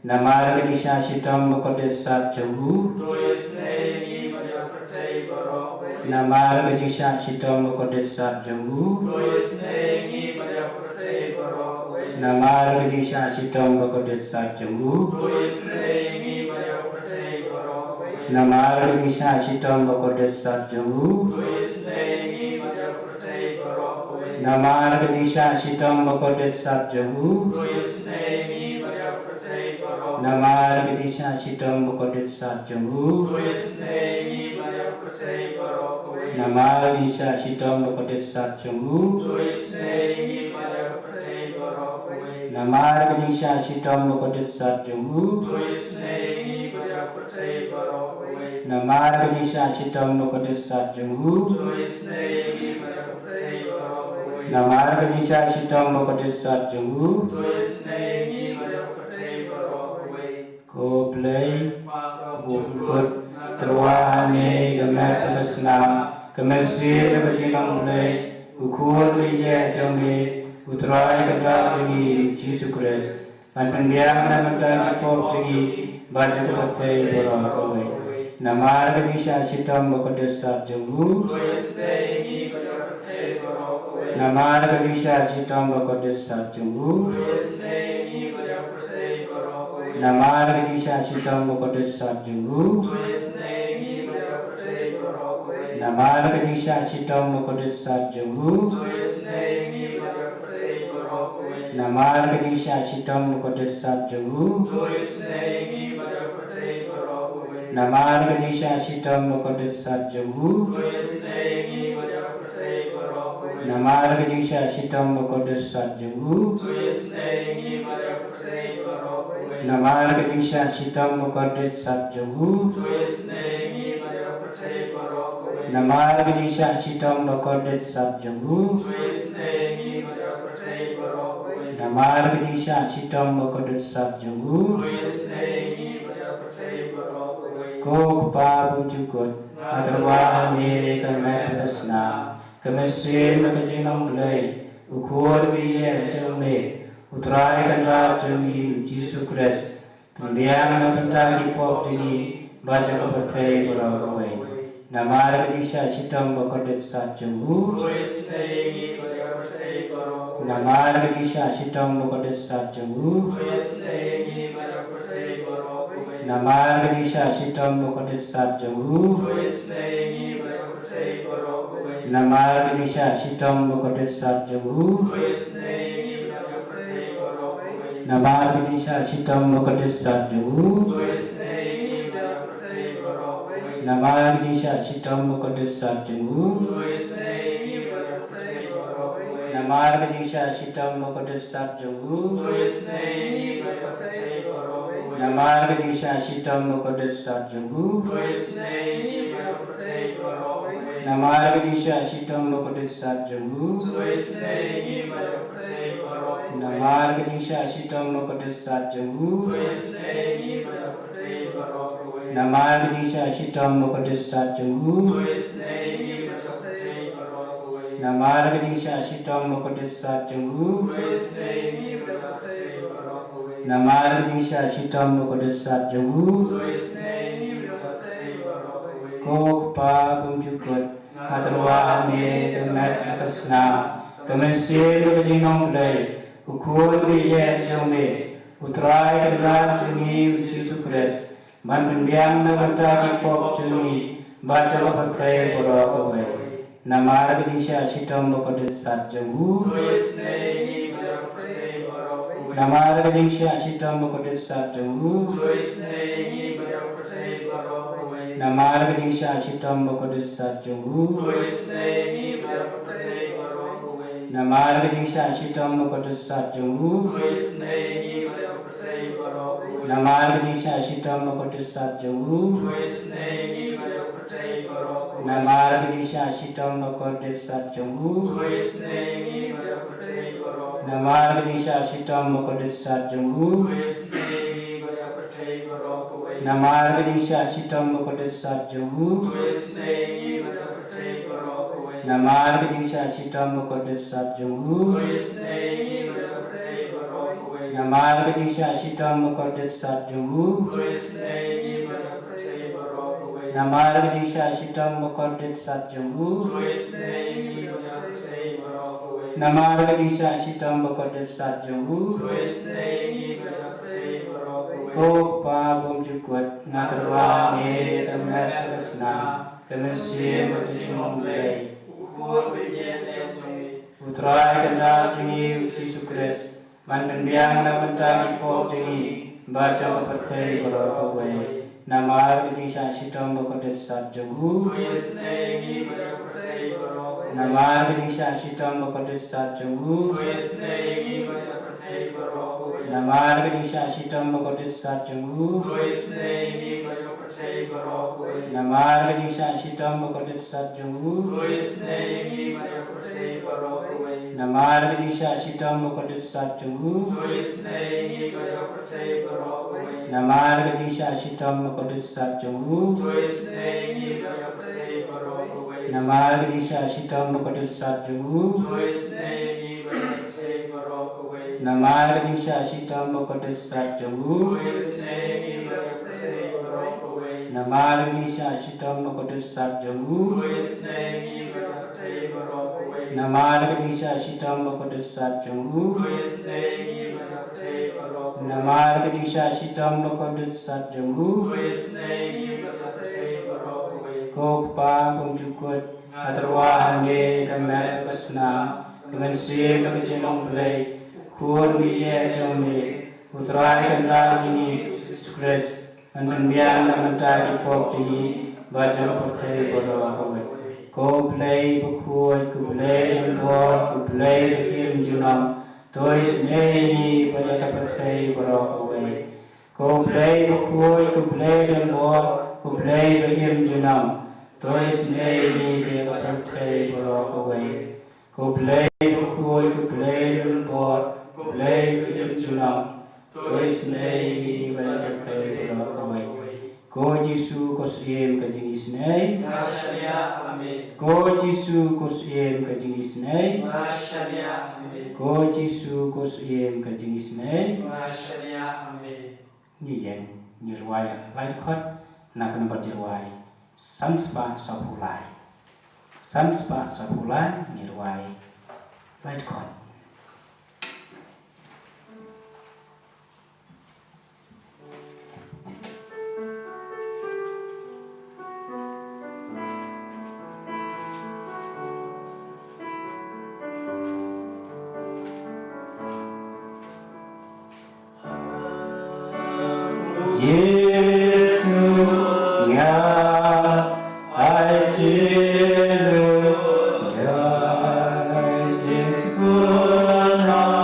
Namar ka jingshah shitom bakordit sat jong u. To ïasnei ïa ngi bad ïa ka pyrthei baroh kawei. Namar ka jingshah shitom bakordit sat jong u. To ïasnei ïa ngi bad ïa ka pyrthei baroh kawei. Namar ka jingshah shitom bakordit sat jong u. To ïasnei ïa ngi bad ïa ka pyrthei baroh kawei. Namar ka jingshah shitom bakordit sat jong u. To ïasnei ïa ngi bad ïa ka pyrthei baroh kawei. Namar ka jingshah shitom bakordit sat jong u. To ïasnei ïa ngi bad ïa ka pyrthei baroh. Namar ka jingshah shitom bakordit sat jong u. To ïasnei ïa ngi bad ïa ka pyrthei baroh kawei. Namar ka jingshah shitom bakordit sat jong u. To ïasnei ïa ngi bad ïa ka pyrthei baroh kawei. Namar ka jingshah shitom bakordit sat jong u. To ïasnei ïa ngi bad ïa ka pyrthei baroh kawei. Namar ka jingshah shitom bakordit sat jong u. To ïasnei ïa ngi bad ïa ka pyrthei baroh kawei. Namar ka jingshah shitom bakordit sat jong u. To ïasnei ïa ngi bad ïa ka pyrthei baroh kawei. Ko Blei, Kpa bymjukut, nga tyrwa ha me ïa ka met bad ka snam, ka mynsiem bad ka jinglong Blei, u Khun baïeit jong me, u Trai kynrad jong ngi u Jisu Khrist, ban pynbiang na ka bynta ki pop jong ngi bad jong ka pyrthei baroh kawei. Namar ka jingshah shitom bakordit sat jong u. To ïasnei ïa ngi bad ïa ka pyrthei baroh kawei. Namar ka jingshah shitom bakordit sat jong u. To ïasnei ïa ngi bad ïa ka pyrthei baroh kawei. Namar ka jingshah shitom bakordit sat jong u. To ïasnei ïa ngi bad ïa ka pyrthei baroh kawei. Namar ka jingshah shitom bakordit sat jong u. To ïasnei ïa ngi bad ïa ka pyrthei baroh kawei. Namar ka jingshah shitom bakordit sat jong u. To ïasnei ïa ngi bad ïa ka pyrthei baroh kawei. Namar ka jingshah shitom bakordit sat jong u. To ïasnei ïa ngi bad ïa ka pyrthei baroh kawei. Namar ka jingshah shitom bakordit sat jong u. To ïasnei ïa ngi bad ïa ka pyrthei baroh kawei. Namar ka jingshah shitom bakordit sat jong u. To ïasnei ïa ngi bad ïa ka pyrthei baroh kawei. Namar ka jingshah shitom bakordit sat jong u. To ïasnei ïa ngi bad ïa ka pyrthei baroh kawei. Namar ka jingshah shitom bakordit sat jong u. To ïasnei ïa ngi bad ïa ka pyrthei baroh kawei. Ko Kpa bymjukut, nga tyrwa ha me ïa ka met bad ka snam, ka mynsiem bad ka jinglong Blei, u Khun baïeit jong me, u Trai kynrad jong ngi u Jisu Khrist, pynbiang na ka bynta ki pop jong ngi bad jong ka pyrthei baroh kawei. Namar ka jingshah shitom bakordit sat jong u. To ïasnei ïa ngi bad ïa ka pyrthei baroh kawei. Namar ka jingshah shitom bakordit sat jong u. To ïasnei ïa ngi bad ïa ka pyrthei baroh kawei. Namar ka jingshah shitom bakordit sat jong u. To ïasnei ïa ngi bad ïa ka pyrthei baroh kawei. Namar ka jingshah shitom bakordit sat jong u. To ïasnei ïa ngi bad ïa ka pyrthei baroh kawei. Namar ka jingshah shitom bakordit sat jong u. To ïasnei ïa ngi bad ïa ka pyrthei baroh kawei. Namar ka jingshah shitom bakordit sat jong u. To ïasnei ïa ngi bad ïa ka pyrthei baroh kawei. Namar ka jingshah shitom bakordit sat jong u. To ïasnei ïa ngi bad ïa ka pyrthei baroh kawei. Namar ka jingshah shitom bakordit sat jong u. To ïasnei ïa ngi bad ïa ka pyrthei baroh kawei. Namar ka jingshah shitom bakordit sat jong u. To ïasnei ïa ngi bad ïa ka pyrthei baroh kawei. Namar ka jingshah shitom bakordit sat jong u. To ïasnei ïa ngi bad ïa ka pyrthei baroh kawei. Namar ka jingshah shitom bakordit sat jong u. To ïasnei ïa ngi bad ïa ka pyrthei baroh kawei. Namar ka jingshah shitom bakordit sat jong u. To ïasnei ïa ngi bad ïa ka pyrthei baroh kawei. Namar ka jingshah shitom bakordit sat jong u. To ïasnei ïa ngi bad ïa ka pyrthei baroh kawei. Ko Kpa bymjukut, nga tyrwa ha me ïa ka met bad ka snam, ka mynsiem bad ka jinglong Blei, U Khun baieit jong me, U Trai Kynrad jong ngi U Jisu Khrist, ban pynbiang na ka bynta ki pop jong ngi bad jong ka pyrthei baroh kawei. Namar ka jingshah shitom ba kordit sat jong u. Namar ka jingshah shitom ba kordit sat jong u. Namar ka jingshah shitom ba kordit sat jong u. Namar ka jingshah shitom ba kordit sat jong u. Namar ka jingshah shitom ba kordit sat jong u. Namar ka jingshah shitom ba kordit sat jong u. Namar ka jingshah shitom ba kordit sat jong u. Namar ka jingshah shitom ba kordit sat jong u. Namar ka jingshah shitom ba kordit sat jong u. Namar ka jingshah shitom ba kordit sat jong u. Namar ka jingshah shitom ba kordit sat jong u. Namar ka jingshah shitom ba kordit sat jong u. Ko Pa bymjukut, nga tyrwa ha me ka met ka snam, ka mynsiem bad ka jinglong Blei. U Trai Kynrad jong ngi U Jisu Khrist, ban pynbiang na ka bynta ki pop jong ngi bad jong ka pyrthei baroh kawei. Namar ka jingshah shitom ba kordit sat jong u. Namar ka jingshah shitom ba kordit sat jong u. Namar ka jingshah shitom ba kordit sat jong u. Namar ka jingshah shitom ba kordit sat jong u. Namar ka jingshah shitom ba kordit sat jong u. Namar ka jingshah shitom ba kordit sat jong u. Namar ka jingshah shitom ba kordit sat jong u. Namar ka jingshah shitom ba kordit sat jong u. Namar ka jingshah shitom ba kordit sat jong u. Namar ka jingshah shitom ba kordit sat jong u. Namar ka jingshah shitom ba kordit sat jong u. Ko Pa bymjukut, nga tyrwa ha me ka met ka snam, ka mynsiem bad ka jinglong Blei. U Khun baieit jong me, U Trai Kynrad jong ngi U Jisu Khrist, ban pynbiang na ka bynta ki pop jong ngi bad jong ka pyrthei baroh kawei. Ko Blei bakhuid, ko Blei donbor, ko Blei ba im junom, to isynei ïa ngi bad ïa ka pyrthei baroh kawei. Ko Blei bakhuid, ko Blei donbor, ko Blei ba im junom, to isynei ïa ngi bad ïa ka pyrthei baroh kawei. Ko Blei bakhuid, ko Blei donbor, ko Blei ba im junom, to isynei ïa ngi bad ïa ka pyrthei baroh kawei. Ko Jisu, ko Syiem ka jingisynei. Ko Jisu, ko Syiem ka jingisynei. Ko Jisu, ko Syiem ka jingisynei. Ngi ïeng, ngi rwai ïa ka Lai Dkhot na ka nombar jingrwai san spah sawphew lai. San spah sawphew lai, ngi rwai Lai Dkhot. Jisu, nga ai jingïaleh, Jisu, nga ai.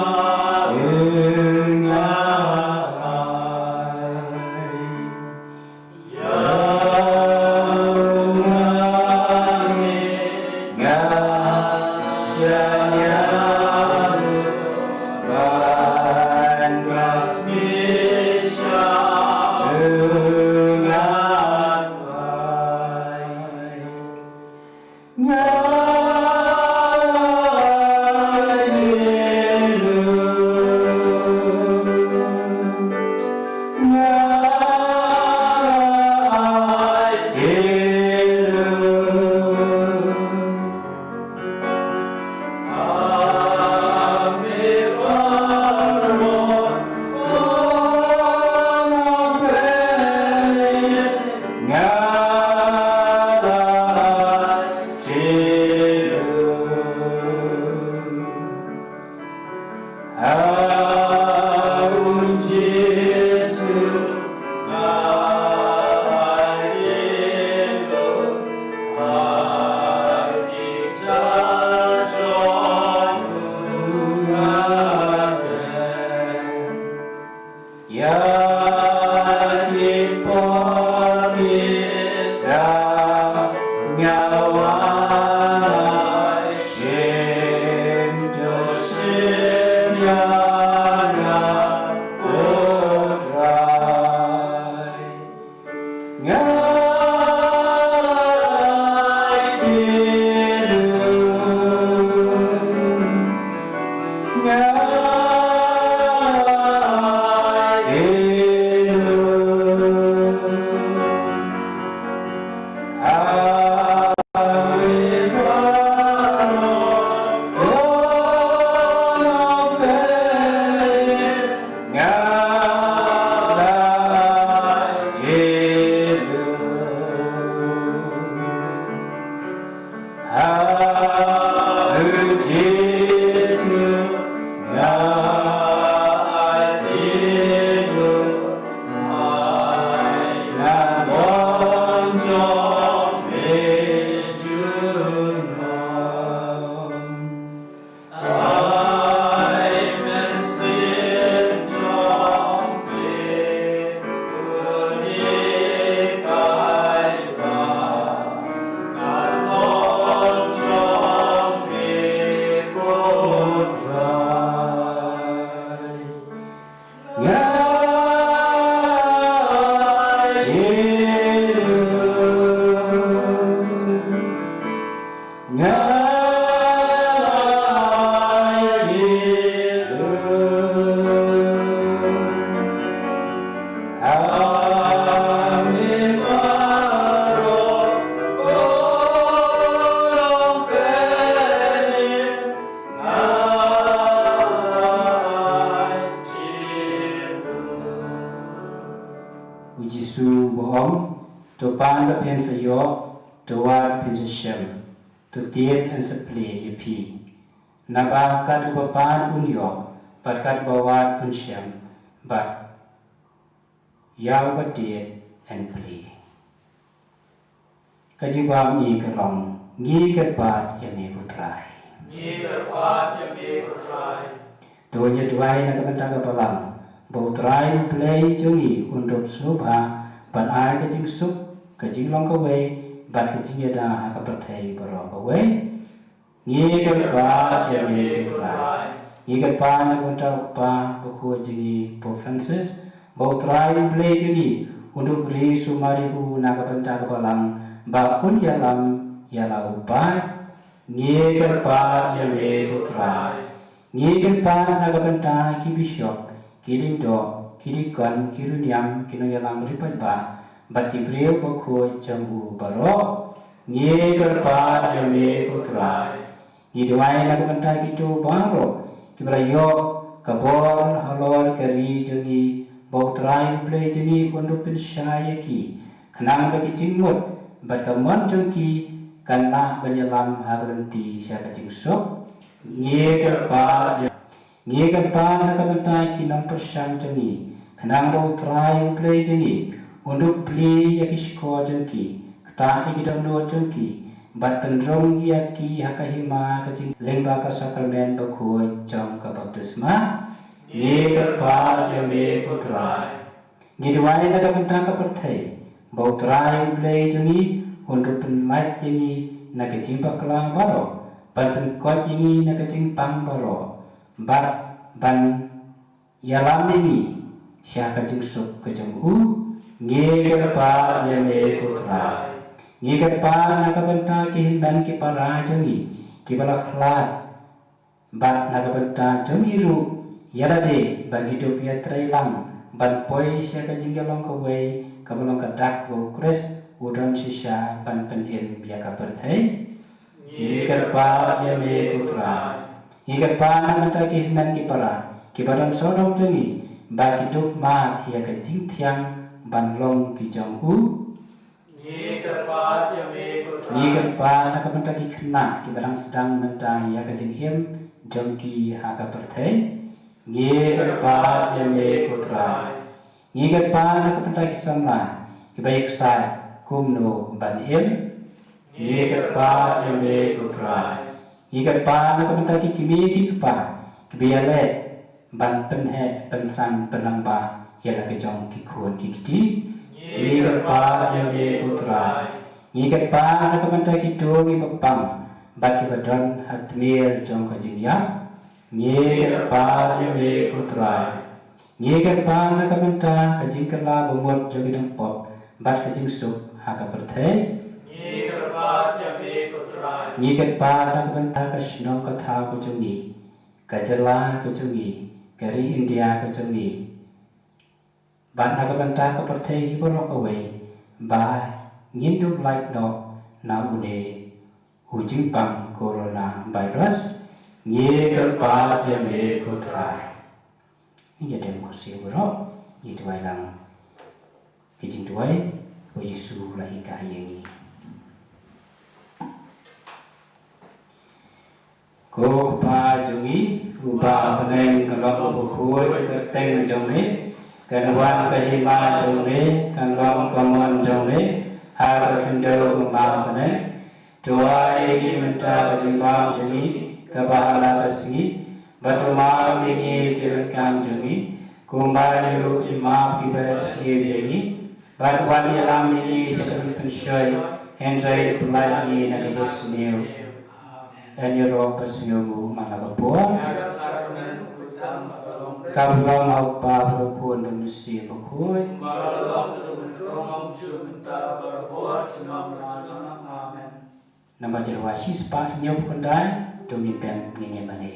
U Jisu u ba ong, to pan ba phin sa ïoh, to wad phin sa shem, to tied yn sa plie ïa phi. Naba kat uba pan un ïoh, bad kat uba wad un shem, bad ïa uba tied yn plie. Ka jubab ngi ka long, ngi kyrpad ïa me ko Trai. Ngi kyrpad ïa me ko Trai. To ngin duwai na ka bynta ka balang, ba u Trai u Blei jong ngi un dup sngewbha ban ai ka jingsuk, ka jinglong kawei bad ka jingïada ha ka pyrthei baroh kawei. Ngi kyrpad ïa me ko Trai. Ngi kyrpad na ka bynta u kpa bakhuid jong ngi Pope Francis, ba u Trai u Blei jong ngi un dup ri sumar ïa u na ka bynta ka balang, ba un ïalam ïa la u paid. Ngi kyrpad ïa me ko Trai. Ngi kyrpad na ka bynta ki bishop, ki lyngdoh, ki deacon, ki riewniam, ki nongïalam ri paidbah, bad ki briew bakhuid jong u baroh. Ngi kyrpad ïa me ko Trai. Ngi duwai na ka bynta kito baroh kiba la ïoh ka bor halor ka ri jong ngi, ba u Trai u Blei jong ngi un dup pynshai ïa ki, khnang ba ki jingmut bad ka mon jong ki kan lah ban ïalam ha ka lynti sha ka jingsuk. Ngi kyrpad ïa Ngi kyrpad na ka bynta ki nongpyrshang jong ngi, khnang ba u Trai u Blei jong ngi un dup plie ïa ki shkor jong ki, ktah ïa ki dohnud jong ki, bad pynrung ïa ki ha ka hima ka jinglyngba ka sakramen bakhuid jong ka baptisma. Ngi kyrpad ïa me ko Trai. Ngi duwai na ka bynta ka pyrthei, ba u Trai u Blei jong ngi un dup pynlait ïa ngi na ka jingbakla baroh, ban pynkoit ïa ngi na ka jingpang baroh, bad ban ïalam ïa ngi sha ka jingsuk ka jong u. Ngi kyrpad ïa me ko Trai. Ngi kyrpad na ka bynta ki hynmen ki para jong ngi kiba la khlad, bad na ka bynta jong ngi ruh ïa lade, ba ngi dup ïatrei lang ban poi sha ka jingïalong kawei kaba long ka dak ba u Khrist u don shisha ban pynim ïa ka pyrthei. Ngi kyrpad ïa me ko Trai. Ngi kyrpad na ka bynta ki hynmen ki para kiba don sawdong jong ngi, ba ki dup mad ïa ka jingthiang ban long ki jong u. Ngi kyrpad ïa me ko Trai. Ngi kyrpad na ka bynta ki khynnah kiba dang sdang mynta ïa ka jingim jong ki ha ka pyrthei. Ngi kyrpad ïa me ko Trai. Ngi kyrpad na ka bynta ki samla kiba ïaksaid kumno ban im. Ngi kyrpad ïa me ko Trai. Ngi kyrpad na ka bynta ki kmie ki kpa kiba ïaleh ban pynheh pynsan pynlong ba ïa la ka jong ki khun ki kti. Ngi kyrpad ïa me ko Trai. Ngi kyrpad na ka bynta kito kiba pang bad kiba don ha tmier jong ka jingïap. Ngi kyrpad ïa me ko Trai. Ngi kyrpad na ka bynta ka jingkylla bamut jong ki nongpop bad ka jingsuk ha ka pyrthei. Ngi kyrpad ïa me ko Trai. Ngi kyrpad na ka bynta ka shnong ka thaw ka jong ngi, ka jylla ka jong ngi, ka ri India ka jong ngi. Bad na ka bynta ka pyrthei hi baroh kawei ba ngin duh lait noh na une u jingpang coronavirus. Ngi kyrpad ïa me ko Trai. Ngin ïa dem khursien baroh, ngi duwai lang ki jingduwai ba u Jisu u la hikai ïa ngi. Ko Kpa jong ngi uba ha bneng, ka long ka bakhuid ka kyrteng jong me, kan wan ka hima jong me, kan long ka mon jong me ha ka khyndew kumba ha bneng. To ai ïa ngi mynta ka jingbam jong ngi kaba ha la ka sngi, bad to map ïa ngi ki ryngkang jong ngi kumba ngi ruh ngi map kiba ïasngi ïa ngi. Bad wat ïalam ïa ngi sha ka jingpynshoi, hynrei to pynlait ïa ngi na ka basniew. Amen. Ïaroh basniew nguh man la ka por. Kaba long ha u Kpa bad u Khun bad u Mynsiem Bakhuid. Amen. Namar jong u Jisu ba ngi ïa pyndonkam, to ngin ïa mane.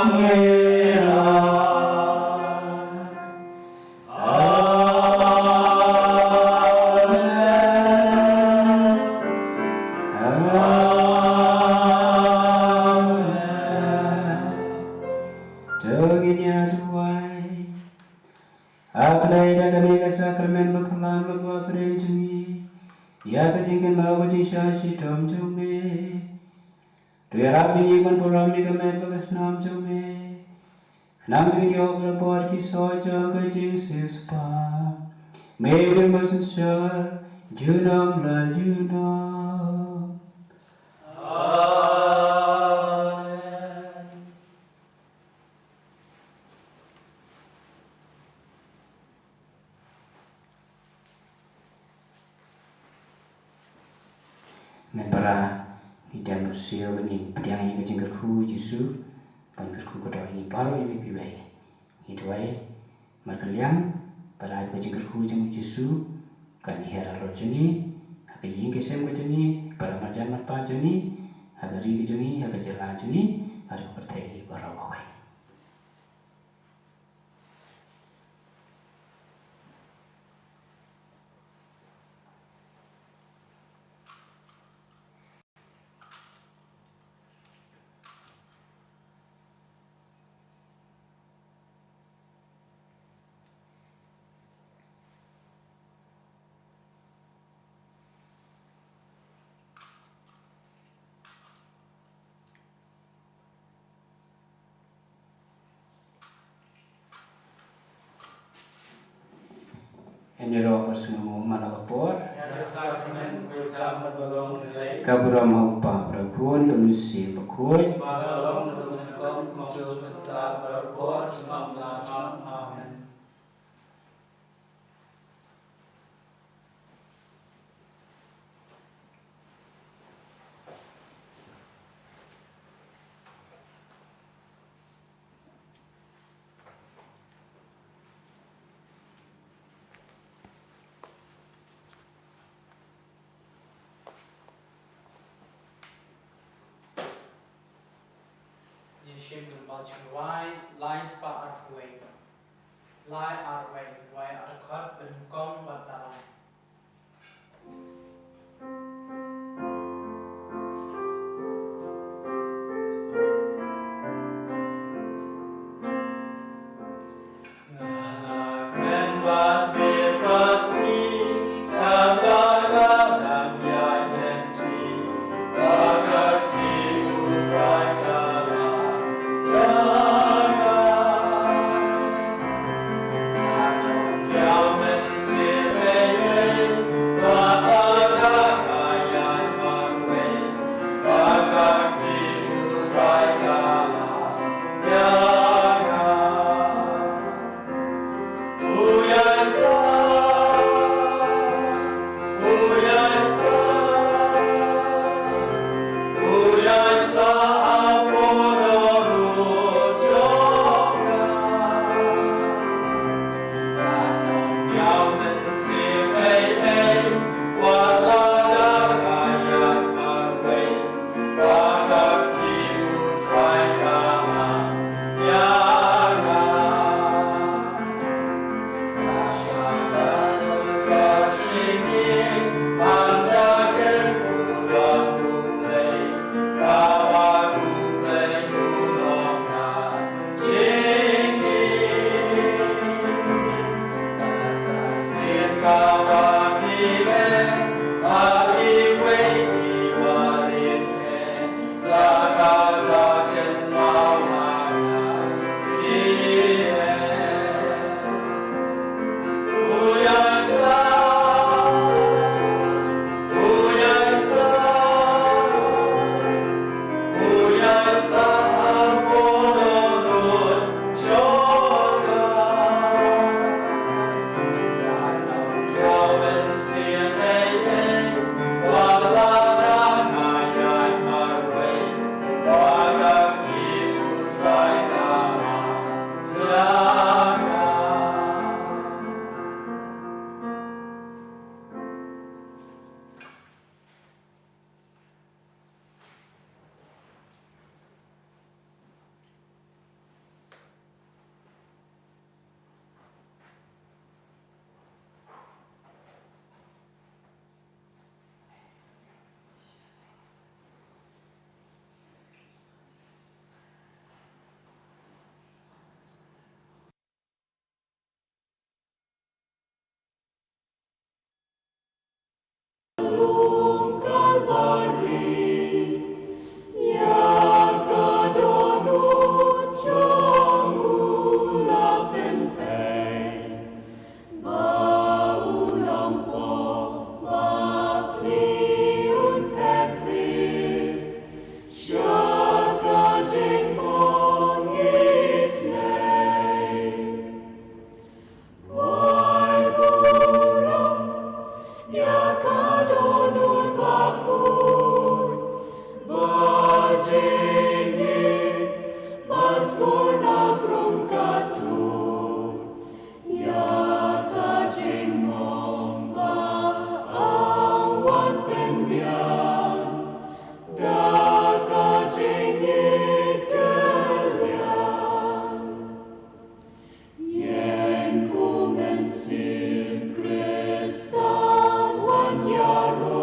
Amen. Amen. To ngin ïa duwai. A Blei, da kane ka sakramen ba pynlong la ka pyrshah jong ngi ïa ka jingkynmaw ka jingshah shitom jong me. To ïarap ïa ngi ban burom ïa ka met bad ka snam jong me. Khnang ba ngin ïoh ban bud ki soh jong ka jingsiewspah. Me u Mynsiem Bashai, junom la junom. Amen. Mynta ngi dang siew ban pdiang ïa ka jingkyrkhu Jisu, ban kyrkhu kyrdoh ïa ngi baroh ïa ngi kiwei. Ngi duwai, markylliang, ba la ka jingkyrkhu jong Jisu kan hiar halor jong ngi, ha ka ïing ka sem ka jong ngi, para marjan marpa jong ngi, ha ka ri ka jong ngi, ha ka jylla jong ngi, ha ka pyrthei baroh kawei. Ngi ïaroh bad sngewnguh man la ka por. Ka burom ha u Kpa bad ha u Khun bad u Mynsiem Bakhuid. Amen. Ngi shim ka lampat jingduwai, lai spah arphew wei. Lai arwei, wei ar dkhot, banyngkong bad dalai.